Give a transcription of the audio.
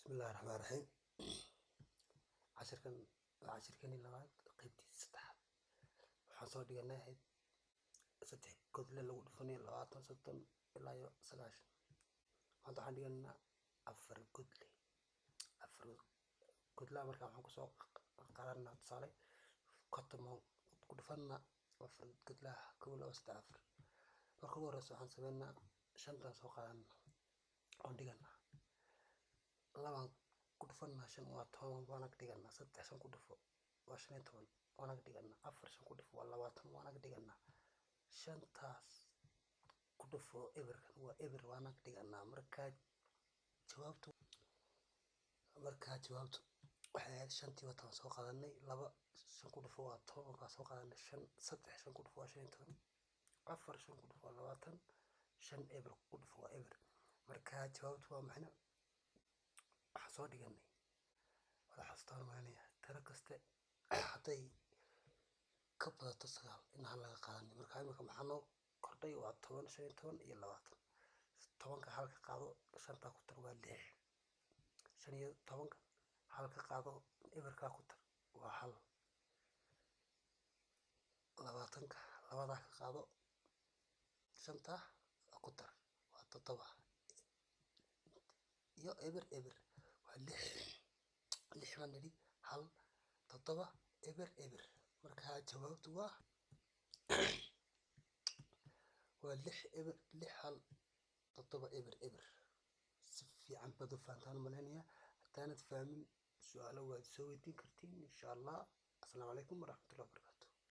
Bismillahi Raxmaani Raxiim. Cashirkan waa cashirkeenii labaad, qaybtiisa saddexaad. Waxaan soo dhiganay ahayd saddex godle lagu dhufanayo 20, 30 ilaa iyo 90. Maanta waxaan dhiganaynaa afar godle. Afar godlaha markaa waxaan kusoo qaadanaa tusaale 50 baan ku dhufanaa afar godlaha: kow, laba, saddex, afar. Marka ugu horeysa waxaan sameynaa shantaan soo qaadanaa oon dhiganaa. Labaan ku dhufanaa shan, waa 10, waan ag dhiganaa. Saddex shan ku dhufo waa 15, waan ag dhiganaa. Afar shan ku dhufo waa 20, waan ag dhiganaa. Shantaas ku dhufo eberkan waa eber, waan ag dhiganaa. Markaa jawaabtu waxay ahayd shantii watan soo qaadanay. Laba shan ku dhufo waa 10 baa soo qaadanay. Shan, saddex shan ku dhufo waa 15, afar shan ku dhufo waa 20, shan eber ku dhufo waa eber. Markaa jawaabtu waa maxayna? Waxaan soo dhiganay wada xasuustaan malinaya, tiro kaste hadday ka badato sagaal in hal laga qaadanay. Marka imika maxaa noo kordhay? Waa 10, 15 iyo 20. 10-ka hal ka qaado, shantaa ku tar, waa lix. 15-ka hal ka qaado, eberkaa ku tar, waa hal. 20-ka labadaa ka qaado, shantaa ku tar, waa toddoba iyo eber eber, waa lix. Lix baan nidhi, hal, toddoba, eber eber. Markaa jawaabtu waa lix eber lix hal toddoba eber eber. Si fiican baad u fahantaan malaynayaa. Haddaanad fahmin, su-aalo waad soo weydiin kartiin, insha Allah. Asalaamu calaykum waraxmatullahi wabarakatu.